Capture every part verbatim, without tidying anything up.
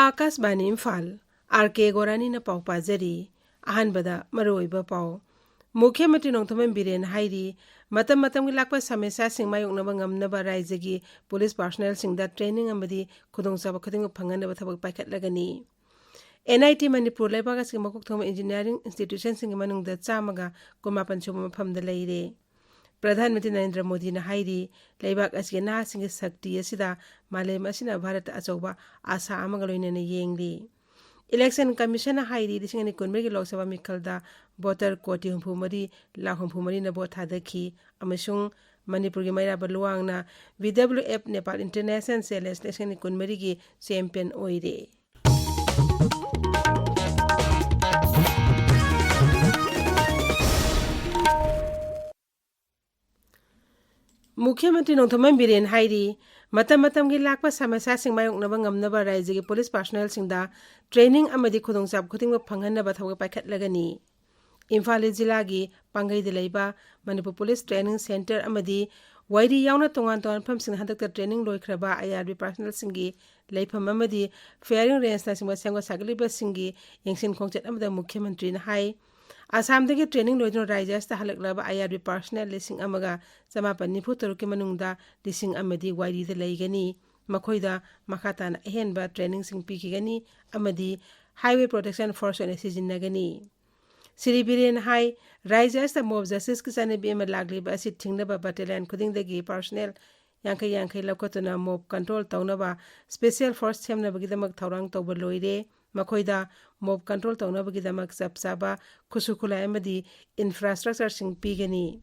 ꯑꯥꯀꯥꯁꯕꯥꯅꯤ Imphal, R ꯀꯦ ꯒꯣꯔꯥꯅꯤꯅ ꯄꯥꯎ ꯄꯥꯖꯔꯤ꯫ ꯑꯍꯥꯟꯕꯗ ꯃꯔꯨꯑꯣꯏꯕ ꯄꯥꯎ꯫ ꯃꯨꯈ꯭ꯌ ꯃꯟꯇ꯭ꯔꯤ ꯅꯣꯡꯊꯣꯝꯕꯝ ꯕꯤꯔꯦꯟ ꯍꯥꯏꯔꯤ, ꯃꯇꯝ ꯃꯇꯝꯒꯤ ꯂꯥꯛꯄ ꯁꯃꯁ꯭ꯌꯥꯁꯤꯡ ꯃꯥꯌꯣꯛꯅꯕ ꯉꯝꯅꯕ ꯔꯥꯖ꯭ꯌꯒꯤ ꯄꯨꯂꯤꯁ ꯄꯥꯔꯁꯣꯅꯦꯜꯁꯤꯡꯗ ꯇ꯭ꯔꯦꯅꯤꯡ ꯑꯃꯗꯤ ꯈꯨꯗꯣꯡꯆꯥꯕ ꯈꯨꯗꯤꯡꯃꯛ ꯐꯪꯍꯟꯅꯕ ꯊꯕꯛ ꯄꯥꯏꯈꯠꯂꯒꯅꯤ꯫ ꯑꯦꯟ ꯑꯥꯏ ꯇꯤ ꯃꯅꯤꯄꯨꯔ ꯂꯩꯕꯥꯛ ꯑꯁꯤꯒꯤ ꯃꯀꯣꯛ ꯊꯣꯡꯕ ꯏꯟꯖꯤꯅꯤꯌꯥꯔꯤꯡ ꯏꯟꯁꯇꯤꯇ꯭ꯌꯨꯁꯟꯁꯤꯡꯒꯤ ꯃꯅꯨꯡꯗ ꯆꯥꯝꯃꯒ ꯀꯨꯟꯃꯥꯄꯟ ꯁꯨꯕ ꯃꯐꯝꯗ ꯂꯩꯔꯦ꯫ ꯄ꯭ꯔꯙꯥꯟ ꯃꯟꯇ꯭ꯔꯤ ꯅꯔꯦꯟꯗ꯭ꯔ ꯃꯣꯗꯤꯅ ꯍꯥꯏꯔꯤ, ꯂꯩꯕꯥꯛ ꯑꯁꯤꯒꯤ ꯅꯍꯥꯁꯤꯡꯒꯤ ꯁꯛꯇꯤ ꯑꯁꯤꯗ ꯃꯥꯂꯦꯝ ꯑꯁꯤꯅ ꯚꯥꯔꯠꯇ ꯑꯆꯧꯕ ꯑꯥꯁꯥ ꯑꯃꯒ ꯂꯣꯏꯅꯅ ꯌꯦꯡꯂꯤ꯫ ꯏꯂꯦꯛꯁꯟ ꯀꯃꯤꯁꯟꯅ ꯍꯥꯏꯔꯤ, ꯂꯤꯁꯤꯡ ꯑꯅꯤ ꯀꯨꯟꯃꯔꯤꯒꯤ ꯂꯣꯛ ꯁꯚꯥ ꯃꯤꯈꯜꯗ ꯚꯣꯇꯔ ꯀꯣꯇꯤ ꯍꯨꯝꯐꯨ ꯃꯔꯤ ꯂꯥꯈ ꯍꯨꯝꯐꯨ ꯃꯔꯤꯅ ꯚꯣꯠ ꯊꯥꯗꯈꯤ ꯑꯃꯁꯨꯡ ꯃꯅꯤꯄꯨꯔꯒꯤ ꯃꯩꯔꯥꯕ ꯂꯨꯋꯥꯡꯅ B W F Nepal international challenge ꯂꯤꯁꯤꯡ ꯑꯅꯤ ꯀꯨꯟꯃꯔꯤꯒꯤ ꯆꯦꯝꯄꯤꯌꯟ ꯑꯣꯏꯔꯦ꯫ ꯃꯨꯈ꯭ꯌ ꯃꯟꯇ꯭ꯔꯤ ꯅꯣꯡꯊꯣꯝꯕꯝ ꯕꯤꯔꯦꯟ ꯍꯥꯏꯔꯤ, ꯃꯇꯝ ꯃꯇꯝꯒꯤ ꯂꯥꯛꯄ ꯁꯃꯁ꯭ꯌꯥꯁꯤꯡ ꯃꯥꯌꯣꯛꯅꯕ ꯉꯝꯅꯕ ꯔꯥꯖ꯭ꯌꯒꯤ ꯄꯨꯂꯤꯁ ꯄꯥꯔꯁꯣꯅꯦꯜꯁꯤꯡꯗ ꯇ꯭ꯔꯦꯅꯤꯡ ꯑꯃꯗꯤ ꯈꯨꯗꯣꯡꯆꯥꯕ ꯈꯨꯗꯤꯡꯃꯛ ꯐꯪꯍꯟꯅꯕ ꯊꯕꯛ ꯄꯥꯏꯈꯠꯂꯒꯅꯤ꯫ ꯏꯝꯐꯥꯜ ꯏꯁ ꯖꯤꯂꯥꯒꯤ ꯄꯥꯡꯒꯩꯗ ꯂꯩꯕ ꯃꯅꯤꯄꯨꯔ ꯄꯨꯂꯤꯁ ꯇ꯭ꯔꯦꯅꯤꯡ ꯁꯦꯟꯇꯔ ꯑꯃꯗꯤ ꯋꯥꯏꯔꯤ ꯌꯥꯎꯅ ꯇꯣꯉꯥꯟ ꯇꯣꯉꯥꯟꯕ ꯃꯐꯝꯁꯤꯡꯗ ꯍꯟꯗꯛꯇ ꯇ꯭ꯔꯦꯅꯤꯡ ꯂꯣꯏꯈ꯭ꯔꯕ ꯑꯥꯏ ꯑꯥꯔ ꯕꯤ ꯄꯥꯔꯁꯣꯅꯦꯜꯁꯤꯡꯒꯤ ꯂꯩꯐꯝ ꯑꯃꯗꯤ ꯐꯤꯌꯔꯤꯡ ꯔꯦꯟꯖꯅꯆꯤꯡꯕ ꯁꯦꯝꯒꯠ ꯁꯥꯒꯠꯂꯤꯕꯁꯤꯡꯒꯤ ꯌꯦꯡꯁꯤꯟ ꯈꯣꯡꯆꯠ ꯑꯃꯗ ꯃꯨꯈ꯭ꯌ ꯃꯟꯇ꯭ꯔꯤꯅ ꯍꯥꯏ, ꯑꯁꯥꯝꯗꯒꯤ ꯇ꯭ꯔꯦꯅꯤꯡ ꯂꯣꯏꯗꯨꯅ ꯔꯥꯖ꯭ꯌ ꯑꯁꯤꯗ ꯍꯜꯂꯛꯂꯕ ꯑꯥꯏ ꯑꯥꯔ ꯕꯤ ꯄꯥꯔꯁꯣꯅꯦꯜ ꯂꯤꯁꯤꯡ ꯑꯃꯒ ꯆꯃꯥꯄꯟ ꯅꯤꯐꯨ ꯇꯔꯨꯛꯀꯤ ꯃꯅꯨꯡꯗ ꯂꯤꯁꯤꯡ ꯑꯃꯗꯤ ꯋꯥꯏꯔꯤꯗ ꯂꯩꯒꯅꯤ꯫ ꯃꯈꯣꯏꯗ ꯃꯈꯥ ꯇꯥꯅ ꯑꯍꯦꯟꯕ ꯇ꯭ꯔꯦꯅꯤꯡꯁꯤꯡ ꯄꯤꯈꯤꯒꯅꯤ ꯑꯃꯗꯤ ꯍꯥꯏꯋꯦ ꯄ꯭ꯔꯣꯇꯦꯛꯁꯟ ꯐꯣꯔꯁ ꯑꯣꯏꯅ ꯁꯤꯖꯤꯟꯅꯒꯅꯤ꯫ ꯁ꯭ꯔꯤ ꯕꯤꯔꯦꯟ ꯍꯥꯏ, ꯔꯥꯖ꯭ꯌ ꯑꯁꯤꯗ ꯃꯣꯕ ꯖꯁꯇꯤꯁꯀꯤ ꯆꯠꯅꯕꯤ ꯑꯃ ꯂꯥꯛꯂꯤꯕ ꯑꯁꯤ ꯊꯤꯡꯅꯕ ꯕꯠꯇꯥꯂꯤꯌꯟ ꯈꯨꯗꯤꯡꯗꯒꯤ ꯄꯥꯔꯁꯣꯅꯦꯜ ꯌꯥꯡꯈꯩ ꯌꯥꯡꯈꯩ ꯂꯧꯈꯠꯇꯨꯅ ꯃꯣꯕ ꯀꯟꯇ꯭ꯔꯣꯜ ꯇꯧꯅꯕ ꯁ꯭ꯄꯦꯁꯤꯌꯦꯜ ꯐꯣꯔꯁ ꯁꯦꯝꯅꯕꯒꯤꯗꯃꯛ ꯊꯧꯔꯥꯡ ꯇꯧꯕ ꯂꯣꯏꯔꯦ꯫ ꯃꯈꯣꯏꯗ ꯃꯣꯕ ꯀꯟꯇ꯭ꯔꯣꯜ ꯇꯧꯅꯕꯒꯤꯗꯃꯛ ꯆꯞ ꯆꯥꯕ ꯈꯨꯠꯁꯨ ꯈꯨꯠꯂꯥꯏ ꯑꯃꯗꯤ ꯏꯟꯐ꯭ꯔꯥꯁ꯭ꯇ꯭ꯔꯛꯆꯔꯁꯤꯡ ꯄꯤꯒꯅꯤ꯫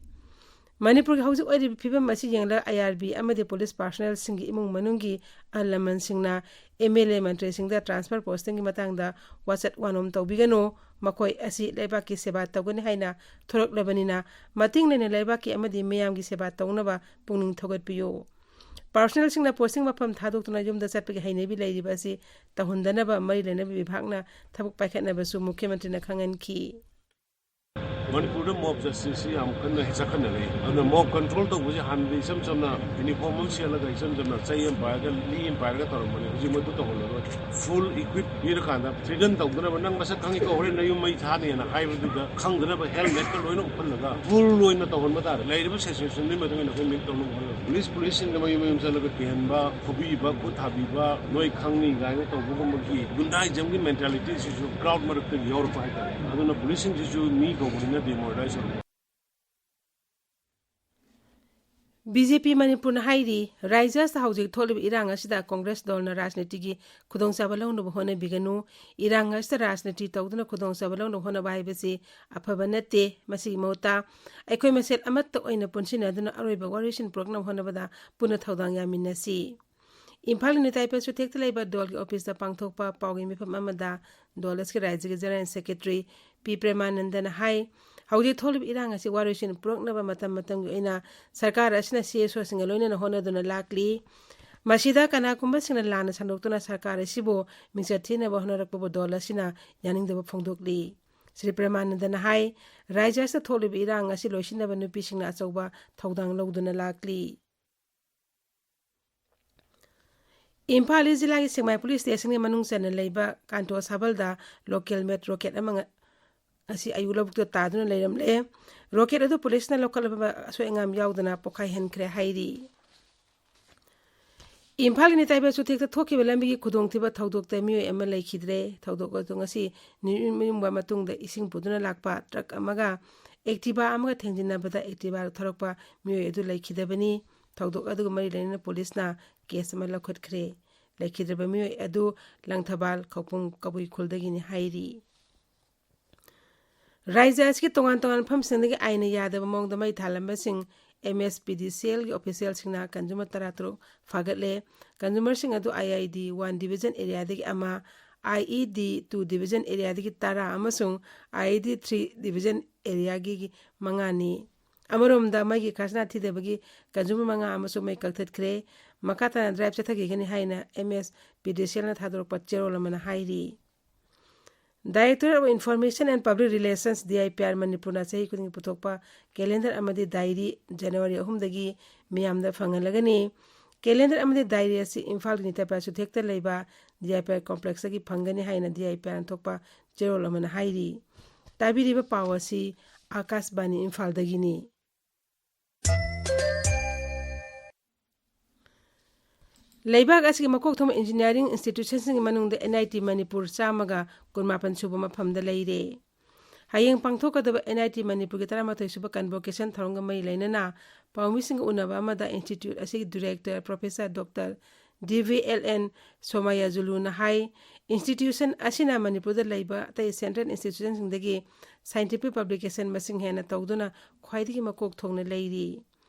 ꯃꯅꯤꯄꯨꯔꯒꯤ ꯍꯧꯖꯤꯛ ꯑꯣꯏꯔꯤꯕ ꯐꯤꯕꯝ ꯑꯁꯤ ꯌꯦꯡꯂꯒ ꯑꯥꯏ ꯑꯥꯔ ꯕꯤ ꯑꯃꯗꯤ ꯄꯨꯂꯤꯁ ꯄꯥꯔꯁꯣꯅꯦꯜꯁꯤꯡꯒꯤ ꯏꯃꯨꯡ ꯃꯅꯨꯡꯒꯤ ꯑꯍꯜ ꯂꯃꯟꯁꯤꯡꯅ ꯑꯦꯝ ꯑꯦꯜ ꯑꯦ ꯃꯟꯇ꯭ꯔꯤꯁꯤꯡꯗ ꯇ꯭ꯔꯥꯟꯁꯐꯔ ꯄꯣꯁꯇꯤꯡꯒꯤ ꯃꯇꯥꯡꯗ ꯋꯥꯆꯠ ꯋꯥꯅꯣꯝ ꯇꯧꯕꯤꯒꯅꯨ꯫ ꯃꯈꯣꯏ ꯑꯁꯤ ꯂꯩꯕꯥꯛꯀꯤ ꯁꯦꯕꯥ ꯇꯧꯒꯅꯤ ꯍꯥꯏꯅ ꯊꯣꯔꯛꯂꯕꯅꯤꯅ ꯃꯇꯤꯡ ꯂꯩꯅ ꯂꯩꯕꯥꯛꯀꯤ ꯑꯃꯗꯤ ꯃꯤꯌꯥꯝꯒꯤ ꯁꯦꯕꯥ ꯇꯧꯅꯕ ꯄꯨꯛꯅꯤꯡ ꯊꯧꯒꯠꯄꯤꯌꯨ꯫ ꯄꯥꯔꯁꯣꯅꯦꯜꯁꯤꯡꯅ ꯄꯣꯁꯇꯤꯡ ꯃꯐꯝ ꯊꯥꯗꯣꯛꯇꯨꯅ ꯌꯨꯝꯗ ꯆꯠꯄꯒꯤ ꯍꯩꯅꯕꯤ ꯂꯩꯔꯤꯕ ꯑꯁꯤ ꯇꯧꯍꯟꯗꯅꯕ ꯃꯔꯤ ꯂꯩꯅꯕ ꯕꯤꯚꯥꯒꯅ ꯊꯕꯛ ꯄꯥꯏꯈꯠꯅꯕꯁꯨ ꯃꯨꯈ꯭ꯌ ꯃꯟꯇ꯭ꯔꯤꯅ ꯈꯪꯍꯟꯈꯤ꯫ ꯃꯅꯤꯄꯨꯔꯗ ꯃꯣꯕ ꯖꯁꯇꯤꯁꯁꯤ ꯌꯥꯝ ꯀꯟꯅ ꯆꯠꯈꯠꯅꯔꯛꯏ꯫ ꯑꯗꯨꯅ ꯃꯣꯕ ꯀꯟꯇ꯭ꯔꯣꯜ ꯇꯧꯕꯁꯤ ꯍꯥꯟꯅꯗꯤ ꯏꯆꯝ ꯆꯝꯅ ꯌꯨꯅꯤꯐꯣꯔꯝ ꯑꯃ ꯁꯦꯠꯂꯒ ꯏꯆꯝ ꯆꯝꯅ ꯆꯩ ꯑꯃ ꯄꯥꯏꯔꯒ ꯂꯤ ꯑꯃ ꯄꯥꯏꯔꯒ ꯇꯧꯔꯝꯕꯅꯤ꯫ ꯍꯧꯖꯤꯛ ꯃꯗꯨ ꯇꯧꯍꯜꯂꯔꯣꯏ꯫ ꯐꯨꯜ ꯏꯀ꯭ꯋꯤꯞ ꯄꯤꯔꯀꯥꯟꯗ ꯊ꯭ꯔꯤꯇꯟ ꯇꯧꯗꯅꯕ, "ꯅꯪ ꯃꯁꯛ ꯈꯪꯉꯤꯀꯣ, ꯍꯣꯔꯦꯟ ꯅꯌꯨꯝ ꯃꯩ ꯊꯥꯅꯤꯅ" ꯍꯥꯏꯕꯗꯨꯗ ꯈꯪꯗꯅꯕ ꯍꯦꯜꯃꯦꯠꯀ ꯂꯣꯏꯅ ꯎꯞꯍꯜꯂꯒ ꯐꯨꯜ ꯑꯣꯏꯅ ꯇꯧꯍꯟꯕ ꯇꯥꯔꯦ꯫ ꯂꯩꯔꯤꯕ ꯁꯤꯆꯨꯋꯦꯁꯟꯗꯨꯒꯤ ꯃꯇꯨꯡ ꯏꯟꯅ ꯑꯩꯈꯣꯏ ꯃꯤꯠ ꯇꯧꯅꯕ ꯍꯣꯠꯅꯒꯅꯤ꯫ ꯄꯨꯂꯤꯁ, ꯄꯨꯂꯤꯁꯁꯤꯡꯗ ꯃꯌꯨꯝ ꯃꯌꯨꯝ ꯆꯠꯂꯒ ꯀꯤꯍꯟꯕ, ꯐꯨꯕꯤꯕ, ꯈꯨꯠ ꯊꯥꯕꯤꯕ, "ꯅꯣꯏ ꯈꯪꯅꯤ" ꯀꯥꯏꯅ ꯇꯧꯕꯒꯨꯝꯕꯒꯤ ꯒꯨꯟꯗꯥꯏꯖꯝꯒꯤ ꯃꯦꯟꯇꯥꯂꯤꯇꯤꯁꯤꯁꯨ ꯀ꯭ꯔꯥꯎꯗ ꯃꯔꯛꯇꯒꯤ ꯌꯥꯎꯔꯛꯄ ꯍꯥꯏꯇꯥꯔꯦ꯫ ꯑꯗꯨꯅ ꯄꯨꯂꯤꯁꯁꯤꯡꯁꯤꯁꯨ ꯃꯤ ꯀꯧꯕꯅꯤꯅ ꯗꯤꯃꯣꯔꯦꯂꯥꯏꯁ ꯑꯣꯏꯔꯛꯄ꯫ ꯕꯤ ꯖꯦ ꯄꯤ ꯃꯅꯤꯄꯨꯔꯅ ꯍꯥꯏꯔꯤ, ꯔꯥꯏꯖ꯭ꯌ ꯑꯁꯤꯗ ꯍꯧꯖꯤꯛ ꯊꯣꯛꯂꯤꯕ ꯏꯔꯥꯡ ꯑꯁꯤꯗ ꯀꯣꯡꯒ꯭ꯔꯦꯁ ꯗꯜꯅ ꯔꯥꯖꯅꯤꯇꯤꯒꯤ ꯈꯨꯗꯣꯡꯆꯥꯕ ꯂꯧꯅꯕ ꯍꯣꯠꯅꯕꯤꯒꯅꯨ꯫ ꯏꯔꯥꯡ ꯑꯁꯤꯗ ꯔꯥꯖꯅꯤꯇꯤ ꯇꯧꯗꯨꯅ ꯈꯨꯗꯣꯡꯆꯥꯕ ꯂꯧꯅꯕ ꯍꯣꯠꯅꯕ ꯍꯥꯏꯕꯁꯤ ꯑꯐꯕ ꯅꯠꯇꯦ꯫ ꯃꯁꯤꯒꯤ ꯃꯍꯨꯠꯇ ꯑꯩꯈꯣꯏ ꯃꯁꯦꯜ ꯑꯃꯠꯇ ꯑꯣꯏꯅ ꯄꯨꯟꯁꯤꯟꯅꯗꯨꯅ ꯑꯔꯣꯏꯕ ꯋꯥꯔꯣꯏꯁꯤꯟ ꯄꯨꯔꯛꯅꯕ ꯍꯣꯠꯅꯕꯗ ꯄꯨꯟꯅ ꯊꯧꯗꯥꯡ ꯌꯥꯃꯤꯟꯅꯁꯤ꯫ ꯏꯝꯐꯥꯜ ꯅꯤꯇꯥꯏ ꯄꯦꯁꯨꯊꯦꯛꯇ ꯂꯩꯕ ꯗꯣꯜꯒꯤ ꯑꯣꯐꯤꯁꯇ ꯄꯥꯡꯊꯣꯛꯄ ꯄꯥꯎꯒꯤ ꯃꯤꯐꯝ ꯑꯃꯗ ꯗꯣꯜ ꯑꯁꯤꯒꯤ ꯔꯥꯏꯖ꯭ꯌꯒꯤ ꯖꯦꯅꯔꯦꯜ ꯁꯦꯀ꯭ꯔꯦꯇꯔꯤ ꯄꯤ ꯄ꯭ꯔꯦꯃꯥꯅꯟꯗꯅ ꯍꯥꯏ, ꯍꯧꯖꯤꯛ ꯊꯣꯛꯂꯤꯕ ꯏꯔꯥꯡ ꯑꯁꯤ ꯋꯥꯔꯣꯏꯁꯤꯟ ꯄꯨꯔꯛꯅꯕ ꯃꯇꯝ ꯃꯇꯝꯒꯤ ꯑꯣꯏꯅ ꯁꯔꯀꯥꯔ ꯑꯁꯤꯅ ꯁꯤ ꯑꯦꯁ ꯑꯣꯁꯤꯡꯒ ꯂꯣꯏꯅꯅ ꯍꯣꯠꯅꯗꯨꯅ ꯂꯥꯛꯂꯤ꯫ ꯃꯁꯤꯗ ꯀꯅꯥꯒꯨꯝꯕꯁꯤꯡꯅ ꯂꯥꯟꯅ ꯁꯟꯗꯣꯛꯇꯨꯅ ꯁꯔꯀꯥꯔ ꯑꯁꯤꯕꯨ ꯃꯤꯡꯆꯠ ꯊꯤꯅꯕ ꯍꯣꯠꯅꯔꯛꯄꯕꯨ ꯗꯣꯜ ꯑꯁꯤꯅ ꯌꯥꯅꯤꯡꯗꯕ ꯐꯣꯡꯗꯣꯛꯂꯤ꯫ ꯁ꯭ꯔꯤ ꯄ꯭ꯔꯦꯃꯥꯅꯟꯗꯅ ꯍꯥꯏ, ꯔꯥꯏꯖ꯭ꯌ ꯑꯁꯤꯗ ꯊꯣꯛꯂꯤꯕ ꯏꯔꯥꯡ ꯑꯁꯤ ꯂꯣꯏꯁꯤꯟꯅꯕ ꯅꯨꯄꯤꯁꯤꯡꯅ ꯑꯆꯧꯕ ꯊꯧꯗꯥꯡ ꯂꯧꯗꯨꯅ ꯂꯥꯛꯂꯤ꯫ ꯏꯝꯐꯥꯜ ꯏꯁ ꯖꯤꯂꯥꯒꯤ ꯁꯦꯛꯃꯥꯏ ꯄꯨꯂꯤꯁ ꯁ꯭ꯇꯦꯁꯟꯒꯤ ꯃꯅꯨꯡ ꯆꯟꯅ ꯂꯩꯕ ꯀꯥꯟꯇꯣ ꯁꯥꯕꯜꯗ ꯂꯣꯀꯦꯜ ꯃꯦꯠ ꯔꯣꯀꯦꯠ ꯑꯃ ꯉ-, ꯉꯁꯤ ꯑꯌꯨꯛ ꯂꯧꯕꯨꯛꯇ ꯇꯥꯗꯨꯅ ꯂꯩꯔꯝꯂꯦ꯫ ꯔꯣꯀꯦꯠ ꯑꯗꯨ ꯄꯨꯂꯤꯁꯅ ꯂꯧꯈꯠꯂꯕ ꯑꯁꯣꯏ ꯑꯉꯥꯝ ꯌꯥꯎꯗꯅ ꯄꯣꯈꯥꯏꯍꯟꯈ꯭ꯔꯦ ꯍꯥꯏꯔꯤ꯫ ꯏꯝꯐꯥꯜꯒꯤ ꯅꯤꯇꯥꯏ ꯄꯦꯁꯨꯊꯦꯛꯇ ꯊꯣꯛꯈꯤꯕ ꯂꯝꯕꯤꯒꯤ ꯈꯨꯗꯣꯡꯊꯤꯕ ꯊꯧꯗꯣꯛꯇ ꯃꯤꯑꯣꯏ ꯑꯃ ꯂꯩꯈꯤꯗ꯭ꯔꯦ꯫ ꯊꯧꯗꯣꯛ ꯑꯗꯨ ꯉꯁꯤ ꯅꯨꯃꯤꯠ ꯌꯨꯡꯕ ꯃꯇꯨꯡꯗ ꯏꯁꯤꯡ ꯄꯨꯗꯨꯅ ꯂꯥꯛꯄ ꯇ꯭ꯔꯛ ꯑꯃꯒ ꯑꯦꯛꯇꯤꯚꯥ ꯑꯃꯒ ꯊꯦꯡꯖꯤꯟꯅꯕꯗ ꯑꯦꯛꯇꯤꯚꯥ ꯊꯧꯔꯛꯄ ꯃꯤꯑꯣꯏ ꯑꯗꯨ ꯂꯩꯈꯤꯗꯕꯅꯤ꯫ ꯊꯧꯗꯣꯛ ꯑꯗꯨꯒ ꯃꯔꯤ ꯂꯩꯅꯅ ꯄꯨꯂꯤꯁꯅ ꯀꯦꯁ ꯑꯃ ꯂꯧꯈꯠꯈ꯭ꯔꯦ꯫ ꯂꯩꯈꯤꯗ꯭ꯔꯕ ꯃꯤꯑꯣꯏ ꯑꯗꯨ ꯂꯪꯊꯕꯥꯜ ꯈꯧꯄꯨꯝ ꯀꯕꯨꯏ ꯈꯨꯜꯗꯒꯤꯅꯤ ꯍꯥꯏꯔꯤ꯫ ꯔꯥꯏꯖ꯭ꯌ ꯑꯁꯤꯒꯤ ꯇꯣꯉꯥꯟ ꯇꯣꯉꯥꯟꯕ ꯃꯐꯝꯁꯤꯡꯗꯒꯤ ꯑꯥꯏꯟꯅ ꯌꯥꯗꯕ ꯃꯑꯣꯡꯗ ꯃꯩ ꯊꯥꯜꯂꯝꯕꯁꯤꯡ ꯑꯦꯝ ꯑꯦꯁ ꯄꯤ ꯗꯤ ꯁꯤ ꯑꯦꯜꯒꯤ ꯑꯣꯐꯤꯁꯤꯌꯦꯜꯁꯤꯡꯅ ꯀꯟꯖꯨꯃꯔ ꯇꯔꯥꯇꯔꯨꯛ ꯐꯥꯒꯠꯂꯦ꯫ ꯀꯟꯖꯨꯃꯔꯁꯤꯡ ꯑꯗꯨ ꯑꯥꯏ ꯑꯥꯏ ꯗꯤ ꯋꯥꯟ ꯗꯤꯕꯤꯖꯟ ꯑꯦꯔꯤꯌꯥꯗꯒꯤ ꯑꯃ, ꯑꯥꯏ ꯏ ꯗꯤ ꯇꯨ ꯗꯤꯕꯤꯖꯟ ꯑꯦꯔꯤꯌꯥꯗꯒꯤ ꯇꯔꯥ ꯑꯃꯁꯨꯡ ꯑꯥꯏ ꯏ ꯗꯤ ꯊ꯭ꯔꯤ ꯗꯤꯕꯤꯖꯟ ꯑꯦꯔꯤꯌꯥꯒꯤ ꯃꯉꯥꯅꯤ꯫ ꯑꯃꯔꯣꯝꯗ ꯃꯩꯒꯤ ꯈꯖꯅꯥ ꯊꯤꯗꯕꯒꯤ ꯀꯟꯖꯨꯃꯔ ꯃꯉꯥ ꯑꯃꯁꯨ ꯃꯩ ꯀꯛꯊꯠꯈ꯭ꯔꯦ꯫ ꯃꯈꯥ ꯇꯥꯅ ꯗ꯭ꯔꯥꯏꯚ ꯆꯠꯊꯈꯤꯒꯅꯤ ꯍꯥꯏꯅ ꯑꯦꯝ ꯑꯦꯁ ꯄꯤ ꯗꯤ ꯁꯤ ꯑꯦꯜꯅ ꯊꯥꯗꯣꯔꯛꯄ ꯆꯦꯔꯣꯜ ꯑꯃꯅ ꯍꯥꯏꯔꯤ꯫ Directorate of Information and Public Relations, D I P R, ꯃꯅꯤꯄꯨꯔꯅ ꯆꯍꯤ ꯈꯨꯗꯤꯡꯒꯤ ꯄꯨꯊꯣꯛꯄ calendar ꯑꯃꯗꯤ diary January ꯑꯍꯨꯝꯗꯒꯤ ꯃꯤꯌꯥꯝꯗ ꯐꯪꯍꯜꯂꯒꯅꯤ꯫ Calendar ꯑꯃꯗꯤ diary ꯑꯁꯤ ꯏꯝꯐꯥꯜꯒꯤ ꯅꯤꯇꯥ ꯄ꯭ꯔꯥꯁꯨꯊꯦꯛꯇ ꯂꯩꯕ D I P R complexꯇꯒꯤ ꯐꯪꯒꯅꯤ ꯍꯥꯏꯅ D I P Rꯅ ꯊꯣꯛꯄ ꯆꯦꯔꯣꯜ ꯑꯃꯅ ꯍꯥꯏꯔꯤ꯫ ꯇꯥꯕꯤꯔꯤꯕ ꯄꯥꯎ ꯑꯁꯤ ꯑꯥꯀꯥꯁꯕꯥꯅꯤ ꯏꯝꯐꯥꯜꯗꯒꯤꯅꯤ꯫ ꯂꯩꯕꯥꯛ ꯑꯁꯤꯒꯤ ꯃꯀꯣꯛ ꯊꯣꯡꯕ engineering institutionꯁꯤꯡꯒꯤ ꯃꯅꯨꯡꯗ N I T ꯃꯅꯤꯄꯨꯔ ꯆꯥꯝꯃꯒ ꯀꯨꯟꯃꯥꯄꯟ ꯁꯨꯕ ꯃꯐꯝꯗ ꯂꯩꯔꯦ꯫ ꯍꯌꯦꯡ ꯄꯥꯡꯊꯣꯛꯀꯗꯕ N I T ꯃꯅꯤꯄꯨꯔꯒꯤ ꯇꯔꯥꯃꯥꯊꯣꯏ ꯁꯨꯕ convocation ꯊꯧꯔꯝꯒ ꯃꯔꯤ ꯂꯩꯅꯅ ꯄꯥꯎꯃꯤꯁꯤꯡꯒ ꯎꯅꯕ ꯑꯃꯗ institute ꯑꯁꯤꯒꯤ director professor Doctor D V L N ꯁꯣꯃꯥꯌꯥꯖꯨꯂꯨꯅ ꯍꯥꯏ, institution ꯑꯁꯤꯅ ꯃꯅꯤꯄꯨꯔꯗ ꯂꯩꯕ ꯑꯇꯩ central institutionꯁꯤꯡꯗꯒꯤ scientific publication ꯃꯁꯤꯡ ꯍꯦꯟꯅ ꯇꯧꯗꯨꯅ ꯈ꯭ꯋꯥꯏꯗꯒꯤ ꯃꯀꯣꯛ ꯊꯣꯡꯅ ꯂꯩꯔꯤ꯫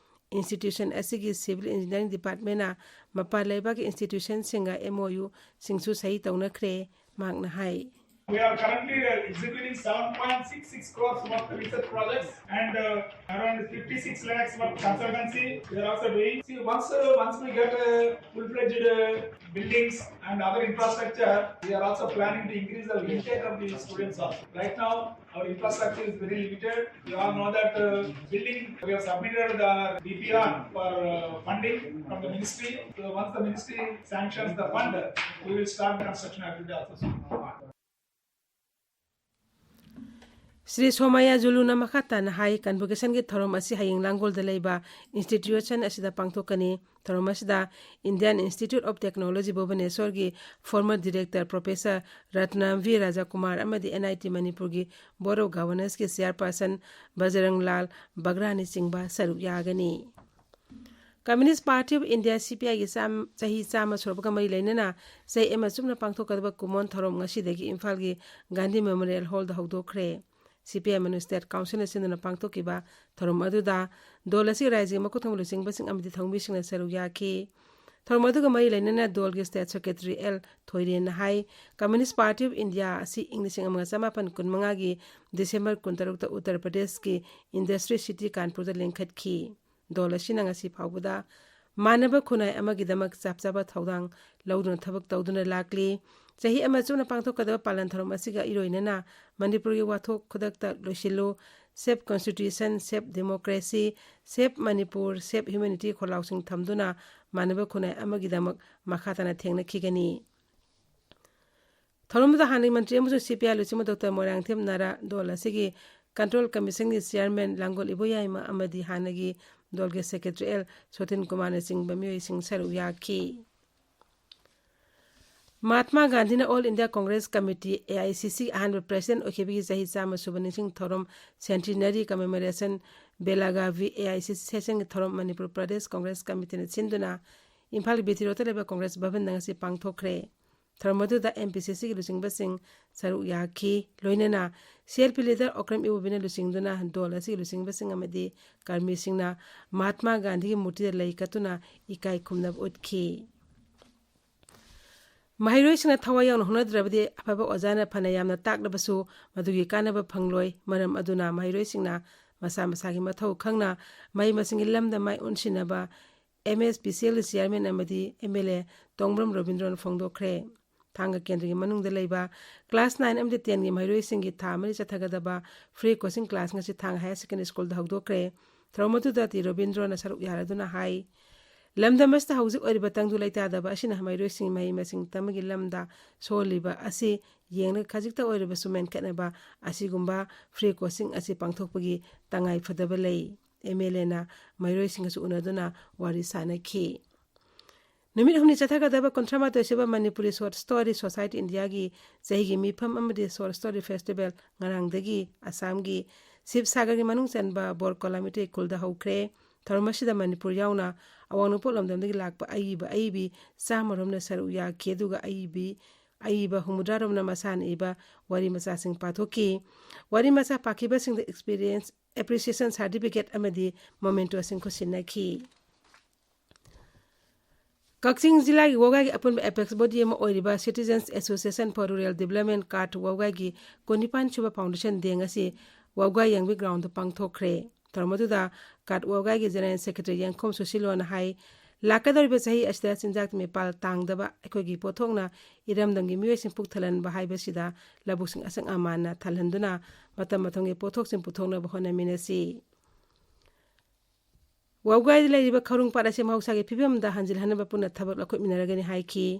Institution ꯑꯁꯤꯒꯤ civil engineering departmentꯅ ꯃꯄꯥꯟ ꯂꯩꯕꯥꯛꯀꯤ institutionꯁꯤꯡꯒ M O Uꯁꯤꯡꯁꯨ ꯁꯍꯤ ꯇꯧꯅꯈ꯭ꯔꯦ, ꯃꯍꯥꯛꯅ ꯍꯥꯏ꯫ We are currently uh, executing seven point six six crores worth of research projects and uh, around fifty-six lakhs worth consultancy we are also doing. See, once uh, once we get a full-fledged uh, buildings and other infrastructure, we are also planning to increase the intake of the students also. Right now, our infrastructure is very limited. We all know that uh, building, we have submitted the D P R for uh, funding from the ministry. So once the ministry sanctions the fund, we will start the construction activity also soon. Shri ꯁꯣꯃꯥꯌꯥꯖꯨꯂꯨꯅ ꯃꯈꯥ ꯇꯥꯅ ꯍꯥꯏ, convocationꯒꯤ ꯊꯧꯔꯝ ꯑꯁꯤ ꯍꯌꯦꯡ ꯂꯥꯡꯒꯣꯜꯗ ꯂꯩꯕ institution ꯑꯁꯤꯗ ꯄꯥꯡꯊꯣꯛꯀꯅꯤ꯫ ꯊꯧꯔꯝ ꯑꯁꯤꯗ Indian Institute of Technology ꯚꯨꯕꯅꯦꯁ꯭ꯋꯔꯒꯤ former director professor Ratnam V Rajakumar ꯑꯃꯗꯤ N I T ꯃꯅꯤꯄꯨꯔꯒꯤ Board of Governorꯁꯀꯤ chairperson ꯕꯖꯔꯪ ꯂꯥꯜ ꯕꯒ꯭ꯔꯥꯅꯆꯤꯡꯕ ꯁꯔꯨꯛ ꯌꯥꯒꯅꯤ꯫ Communist Party of India, C P Iꯒꯤ ꯆꯥꯝ-, ꯆꯍꯤ ꯆꯥꯝꯃ ꯁꯨꯔꯛꯄꯒ ꯃꯔꯤ ꯂꯩꯅꯅ ꯆꯍꯤ ꯑꯃ ꯆꯨꯞꯅ ꯄꯥꯡꯊꯣꯛꯀꯗꯕ ꯀꯨꯃꯣꯟ ꯊꯧꯔꯝ ꯉꯁꯤꯗꯒꯤ ꯏꯝꯐꯥꯜꯒꯤ Gandhi Memorial Hallꯗ ꯍꯧꯗꯣꯛꯈ꯭ꯔꯦ꯫ C P I Manu State Councilꯅ ꯁꯤꯟꯗꯨꯅ ꯄꯥꯡꯊꯣꯛꯈꯤꯕ ꯊꯧꯔꯝ ꯑꯗꯨꯗ ꯗꯣꯜ ꯑꯁꯤꯒꯤ ꯔꯥꯏꯖꯒꯤ ꯃꯀꯣꯛ ꯊꯣꯡꯕ ꯂꯨꯆꯤꯡꯕꯁꯤꯡ ꯑꯃꯗꯤ ꯊꯧꯃꯤꯁꯤꯡꯅ ꯁꯔꯨꯛ ꯌꯥꯈꯤ꯫ ꯊꯧꯔꯝ ꯑꯗꯨꯒ ꯃꯔꯤ ꯂꯩꯅꯅ ꯗꯣꯜꯒꯤ State Secretary ꯑꯦꯜ ꯊꯣꯏꯔꯦꯟꯅ ꯍꯥꯏ, Communist Party of India ꯑꯁꯤ ꯏꯪ ꯂꯤꯁꯤꯡ ꯑꯃꯒ ꯆꯃꯥꯄꯟ ꯀꯨꯟꯃꯉꯥꯒꯤ December ꯀꯨꯟꯇꯔꯨꯛꯇ ꯎꯠꯇꯔ ꯄ꯭ꯔꯗꯦꯁꯀꯤ Industry City ꯀꯥꯟꯄꯨꯔꯗ ꯂꯤꯡꯈꯠꯈꯤ꯫ ꯗꯣꯜ ꯑꯁꯤꯅ ꯉꯁꯤ ꯐꯥꯎꯕꯗ ꯃꯥꯟꯅꯕ ꯈꯨꯟꯅꯥꯏ ꯑꯃꯒꯤꯗꯃꯛ ꯆꯞ ꯆꯥꯕ ꯊꯧꯗꯥꯡ ꯂꯧꯗꯨꯅ ꯊꯕꯛ ꯇꯧꯗꯨꯅ ꯂꯥꯛꯂꯤ꯫ ꯆꯍꯤ ꯑꯃ ꯆꯨꯞꯅ ꯄꯥꯡꯊꯣꯛꯀꯗꯕ ꯄꯥꯂꯟ ꯊꯧꯔꯝ ꯑꯁꯤꯒ ꯏꯔꯣꯏꯅꯅ ꯃꯅꯤꯄꯨꯔꯒꯤ ꯋꯥꯊꯣꯛ ꯈꯨꯗꯛꯇ ꯂꯣꯏꯁꯤꯜꯂꯨ, Save Constitution, Save Democracy, Save Manipur, Save Humanity ꯈꯣꯜꯂꯥꯎꯁꯤꯡ ꯊꯝꯗꯨꯅ ꯃꯥꯟꯅꯕ ꯈꯨꯟꯅꯥꯏ ꯑꯃꯒꯤꯗꯃꯛ ꯃꯈꯥ ꯇꯥꯅ ꯊꯦꯡꯅꯈꯤꯒꯅꯤ꯫ ꯊꯧꯔꯝꯗꯨꯗ ꯍꯥꯟꯅꯒꯤ ꯃꯟꯇ꯭ꯔꯤ ꯑꯃꯁꯨꯡ CPI ꯂꯨꯆꯤꯡꯕ ꯗꯣꯛꯇꯔ ꯃꯣꯏꯔꯥꯡꯊꯦꯝ ꯅꯥꯔꯥ, ꯗꯣꯜ ꯑꯁꯤꯒꯤ Control Commissionꯒꯤ Chairman ꯂꯥꯡꯒꯣꯜ ꯏꯕꯣꯌꯥꯏꯃ ꯑꯃꯗꯤ ꯍꯥꯟꯅꯒꯤ ꯗꯣꯜꯒꯤ Secretary ꯑꯦꯜ ꯁꯣꯇꯤꯟ ꯀꯨꯃꯥꯔꯅꯆꯤꯡꯕ ꯃꯤꯑꯣꯏꯁꯤꯡ ꯁꯔꯨꯛ ꯌꯥꯈꯤ꯫ ꯃꯍꯥꯠꯃꯥ ꯒꯥꯟꯙꯤꯅ All India Congress Committee, AICC, ꯑꯍꯥꯟꯕ President ꯑꯣꯏꯈꯤꯕꯒꯤ ꯆꯍꯤ ꯆꯥꯝꯃ ꯁꯨꯕ ꯅꯤꯡꯁꯤꯡ ꯊꯧꯔꯝ, Centenary Commemoration, ꯕꯦꯂꯥꯒꯥꯚꯤ AICC sessionꯒꯤ ꯊꯧꯔꯝ ꯃꯅꯤꯄꯨꯔ ꯄ꯭ꯔꯗꯦꯁ ꯀꯪꯒ꯭ꯔꯦꯁ ꯀꯃꯤꯇꯤꯅ ꯁꯤꯟꯗꯨꯅ ꯏꯝꯐꯥꯜꯒꯤ ꯕꯤ ꯇꯤ ꯔꯣꯗꯇ ꯂꯩꯕ ꯀꯪꯒ꯭ꯔꯦꯁ ꯚꯕꯟꯗ ꯉꯁꯤ ꯄꯥꯡꯊꯣꯛꯈ꯭ꯔꯦ꯫ ꯊꯧꯔꯝ ꯑꯗꯨꯗ MPCCꯒꯤ ꯂꯨꯆꯤꯡꯕꯁꯤꯡ ꯁꯔꯨꯛ ꯌꯥꯈꯤ꯫ ꯂꯣꯏꯅꯅ CLP leader ꯑꯣꯀ꯭ꯔꯝ ꯏꯕꯣꯕꯤꯅ ꯂꯨꯆꯤꯡꯗꯨꯅ ꯗꯣꯜ ꯑꯁꯤꯒꯤ ꯂꯨꯆꯤꯡꯕꯁꯤꯡ ꯑꯃꯗꯤ ꯀꯔꯃꯤꯁꯤꯡꯅ ꯃꯍꯥꯠꯃꯥ ꯒꯥꯟꯙꯤꯒꯤ ꯃꯨꯔꯇꯤꯗ ꯂꯩ ꯀꯠꯇꯨꯅ ꯏꯀꯥꯏ ꯈꯨꯝꯅꯕ ꯎꯠꯈꯤ꯫ ꯃꯍꯩꯔꯣꯏꯁꯤꯡꯅ ꯊꯋꯥꯏ ꯌꯥꯎꯅ ꯍꯣꯠꯅꯗ꯭ꯔꯕꯗꯤ ꯑꯐꯕ ꯑꯣꯖꯥꯅ ꯐꯅ ꯌꯥꯝꯅ ꯇꯥꯛꯂꯕꯁꯨ ꯃꯗꯨꯒꯤ ꯀꯥꯟꯅꯕ ꯐꯪꯂꯣꯏ꯫ ꯃꯔꯝ ꯑꯗꯨꯅ ꯃꯍꯩꯔꯣꯏꯁꯤꯡꯅ ꯃꯁꯥ ꯃꯁꯥꯒꯤ ꯃꯊꯧ ꯈꯪꯅ ꯃꯍꯩ ꯃꯁꯤꯡꯒꯤ ꯂꯝꯗ ꯃꯥꯏ ꯑꯣꯟꯁꯤꯟꯅꯕ MSPCLꯒꯤ Chairman ꯑꯃꯗꯤ MLA ꯇꯣꯡꯕ꯭ꯔꯝ ꯔꯕꯤꯟꯗ꯭ꯔꯣꯅ ꯐꯣꯡꯗꯣꯛꯈ꯭ꯔꯦ꯫ ꯊꯥꯡꯒ ꯀꯦꯟꯗ꯭ꯔꯒꯤ ꯃꯅꯨꯡꯗ ꯂꯩꯕ class nine ꯑꯃꯗꯤ tenꯒꯤ ꯃꯍꯩꯔꯣꯏꯁꯤꯡꯒꯤ ꯊꯥ ꯑꯃꯗ ꯆꯠꯊꯒꯗꯕ free coaching class ꯉꯁꯤ ꯊꯥꯡꯒ Higher Secondary Schoolꯗ ꯍꯧꯗꯣꯛꯈ꯭ꯔꯦ꯫ ꯊꯧꯔꯝ ꯑꯗꯨꯗ ꯇꯤ ꯔꯕꯤꯟꯗ꯭ꯔꯣꯅ ꯁꯔꯨꯛ ꯌꯥꯔꯗꯨꯅ ꯍꯥꯏ, ꯂꯝꯗꯝ ꯑꯁꯤꯗ ꯍꯧꯖꯤꯛ ꯑꯣꯏꯔꯤꯕ ꯇꯪꯗꯨ ꯂꯩꯇꯥꯗꯕ ꯑꯁꯤꯅ ꯃꯍꯩꯔꯣꯏꯁꯤꯡ ꯃꯍꯩ ꯃꯁꯤꯡ ꯇꯝꯕꯒꯤ ꯂꯝꯗ ꯁꯣꯜꯂꯤꯕ ꯑꯁꯤ ꯌꯦꯡꯂꯒ ꯈꯖꯤꯛꯇ ꯑꯣꯏꯔꯕꯁꯨ ꯃꯦꯟꯈꯠꯅꯕ ꯑꯁꯤꯒꯨꯝꯕ free coaching ꯑꯁꯤ ꯄꯥꯡꯊꯣꯛꯄꯒꯤ ꯇꯉꯥꯏ ꯐꯗꯕ ꯂꯩ꯫ MLAꯅ ꯃꯍꯩꯔꯣꯏꯁꯤꯡꯒꯁꯨ ꯎꯅꯗꯨꯅ ꯋꯥꯔꯤ ꯁꯥꯅꯈꯤ꯫ ꯅꯨꯃꯤꯠ ꯍꯨꯝꯅꯤ ꯆꯠꯊꯒꯗꯕ ꯀꯨꯟꯊ꯭ꯔꯥ ꯃꯥꯊꯣꯏ ꯁꯨꯕ ꯃꯅꯤꯄꯨꯔꯤ Short Story Society Indiaꯒꯤ ꯆꯍꯤꯒꯤ ꯃꯤꯐꯝ ꯑꯃꯗꯤ Short Story Festival ꯉꯔꯥꯡꯗꯒꯤ ꯑꯁꯥꯝꯒꯤ ꯁꯤꯕꯁꯥꯒꯔꯒꯤ ꯃꯅꯨꯡ ꯆꯟꯕ ꯕꯣꯔꯀꯣꯂꯥ ꯃꯤꯇꯩ ꯈꯨꯜꯗ ꯍꯧꯈ꯭ꯔꯦ꯫ ꯊꯧꯔꯝ ꯑꯁꯤꯗ ꯃꯅꯤꯄꯨꯔ ꯌꯥꯎꯅ ꯑꯋꯥꯡ ꯅꯣꯡꯄꯣꯛ ꯂꯝꯗꯝꯗꯒꯤ ꯂꯥꯛꯄ ꯑꯏꯕ ꯑꯏꯕꯤ ꯆꯥꯝꯃ ꯔꯣꯝꯅ ꯁꯔꯨꯛ ꯌꯥꯈꯤ꯫ ꯑꯗꯨꯒ ꯑꯏꯕꯤ, ꯑꯏꯕ ꯍꯨꯝꯐꯨꯇꯔꯥ ꯔꯣꯝꯅ ꯃꯁꯥꯅ ꯏꯕ ꯋꯥꯔꯤ ꯃꯆꯥꯁꯤꯡ ꯄꯥꯊꯣꯛꯈꯤ꯫ ꯋꯥꯔꯤ ꯃꯆꯥ ꯄꯥꯈꯤꯕꯁꯤꯡꯗ Experience Appreciation Certificate ꯑꯃꯗꯤ mementoꯁꯤꯡ ꯈꯨꯠꯁꯤꯟꯅꯈꯤ꯫ ꯀꯛꯆꯤꯡ ꯖꯤꯂꯥꯒꯤ ꯋꯥꯕꯒꯥꯏꯒꯤ ꯑꯄꯨꯟꯕ apex body ꯑꯃ ꯑꯣꯏꯔꯤꯕ Citizens Association for Rural Development, CAARD ꯋꯥꯕꯒꯥꯏꯒꯤ ꯀꯨꯟꯅꯤꯄꯥꯟ ꯁꯨꯕ Foundation Day ꯉꯁꯤ ꯋꯥꯕꯒꯥꯏ ꯌꯥꯡꯕꯤ groundꯗ ꯄꯥꯡꯊꯣꯛꯈ꯭ꯔꯦ꯫ ꯊꯧꯔꯝ ꯑꯗꯨꯗ CAARD ꯋꯥꯕꯒꯥꯏꯒꯤ General Secretary ꯌꯦꯡꯈꯣꯝ ꯁꯨꯁꯤꯂꯣꯅ ꯍꯥꯏ, ꯂꯥꯛꯀꯗꯧꯔꯤꯕ ꯆꯍꯤ ꯑꯁꯤꯗ ꯆꯤꯟꯖꯥꯛꯇ ꯃꯤꯄꯥꯜ ꯇꯥꯡꯗꯕ ꯑꯩꯈꯣꯏꯒꯤ ꯄꯣꯠꯊꯣꯛꯅ ꯏꯔꯝꯗꯝꯒꯤ ꯃꯤꯑꯣꯏꯁꯤꯡ ꯄꯨꯛ ꯊꯜꯍꯟꯕ ꯍꯥꯏꯕꯁꯤꯗ ꯂꯧꯕꯨꯛꯁꯤꯡ ꯑꯁꯪ ꯑꯃꯥꯟꯅ ꯊꯜꯍꯟꯗꯨꯅ ꯃꯇꯝ ꯃꯇꯝꯒꯤ ꯄꯣꯠꯊꯣꯛꯁꯤꯡ ꯄꯨꯊꯣꯛꯅꯕ ꯍꯣꯠꯅꯃꯤꯟꯅꯁꯤ꯫ ꯋꯥꯎꯒꯥꯏꯗ ꯂꯩꯔꯤꯕ ꯈꯧꯔꯨꯡ ꯄꯥꯠ ꯑꯁꯤ ꯃꯍꯧꯁꯥꯒꯤ ꯐꯤꯕꯝꯗ ꯍꯟꯖꯤꯜꯍꯟꯅꯕ ꯄꯨꯟꯅ ꯊꯕꯛ ꯂꯧꯈꯠꯃꯤꯟꯅꯔꯒꯅꯤ ꯍꯥꯏꯈꯤ꯫